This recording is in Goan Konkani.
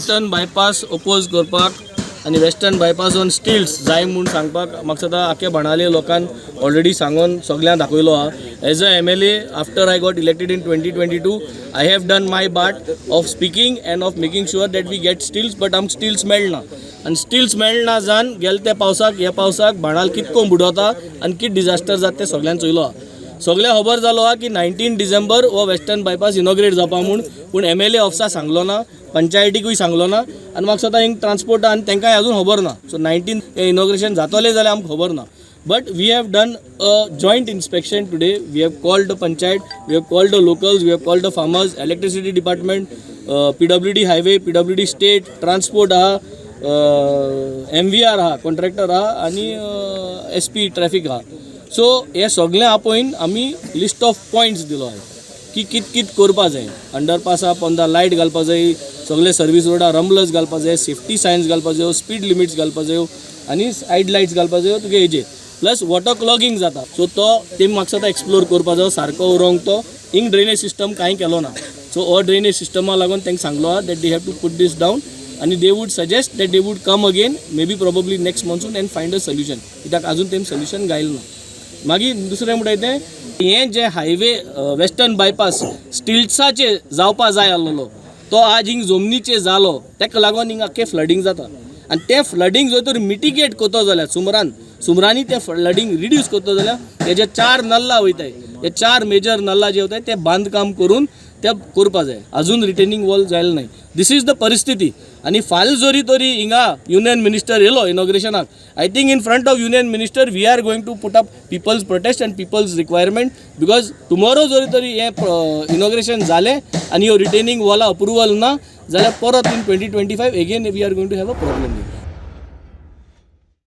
वेस्टर्न बायपास ओपोज करपाक आनी वेस्टर्न बायपास ऑन स्टिल्स जाय म्हूण सांगपाक म्हाका दिसता आख्या बाणावले लोकान ऑलरेडी सांगोन सगल्यांक दाखयलो आहा. As a MLA, after I got elected in 2022, I have done my part of speaking and of making sure that we get stilts, but आमकां स्टिल्स मेळना आनी स्टिल्स मेळना जावन गेले त्या पावसाक, ह्या पावसाक बाणाल कितको बुडवता आनी कित डिजास्टर जाता तें सगल्यांक चोयलो आहा. सगळें खबर जालो आहा की 19 डिसेंबर हो वेस्टर्न बायपास इनॉग्रेट जावपा म्हूण, पूण एमएलए ऑफिसा सांगलो ना, पंचायतीकूय सांगलो ना आनी म्हाका दिसता हिंग ट्रान्सपोर्ट आनी तांकांय अजून खबर ना. सो 19 हें इनॉग्रेशन जातलें जाल्यार आमकां खबर ना, but we have done a joint inspection today. We have called the panchayat, we have called the locals, we have called the farmers, electricity department, PWD highway, PWD state, transport आहा, एमव्हीआर आहा, कॉन्ट्रॅक्टर आहा आनी एसपी ट्रॅफिक आहा. सो हे सगळें आपोवन आमी लिस्ट ऑफ पॉयंट्स दिलो आहा की कित कित करपा जाय. अंडरपासा पोंदा लायट घालपा जाय, सगळे सर्वीस रोडार रंबलर्स घालपा जाय, सेफ्टी सायन्स घालपा जायो, स्पीड लिमिट्स घालपा जायो आनी सायड लायट्स घालपा जायो तुगे हेजेर. प्लस वॉटर क्लॉगींग जाता, सो तो तेमी म्हाका दिसता एक्सप्लोर करपा जायो सारको उरोंक. तो हिंग ड्रेनेज सिस्टम कांय केलो ना. सो हो ड्रेनेज सिस्टमा लागून तांकां सांगलो आहा that they have to put this down आनी they would suggest that they would come again, maybe probably next monsoon, and find a solution, कित्याक अजून तेमी सोल्युशन गायलें ना. मागीर दुसरें म्हणटाय तें हें जें हायवे वेस्टर्न बायपास स्टिल्साचे जावपा जाय आसलेलो, तो आज हिंग जमनीचे जालो. ताका लागून हिंग आख्खें फ्लडींग जाता आनी तें फ्लडींग जर तर मिटिगेट करतो जाल्यार, सुमरान सुमरांनी तें फ्लडींग रिड्यूस करतो जाल्यार, तेजे चार नल्ला वयताय, हे चार मेजर नल्ला जे वताय ते बांदकाम करून ते करपा जाय. अजून रिटेनिंग वॉल जायले नाही. This is the परिस्थिती. आनी फाल्यां जरी तरी हिंगा युनियन मिनिस्टर येयलो इनॉग्रेशनाक, I think in front of union minister we are going to put up people's protest and people's requirement, because tomorrow जरी तरी हें इनॉग्रेशन जालें आनी ह्यो रिटेनिंग वॉला अप्रुवल ना जाल्यार परत in 2025 again we are going to have a problem.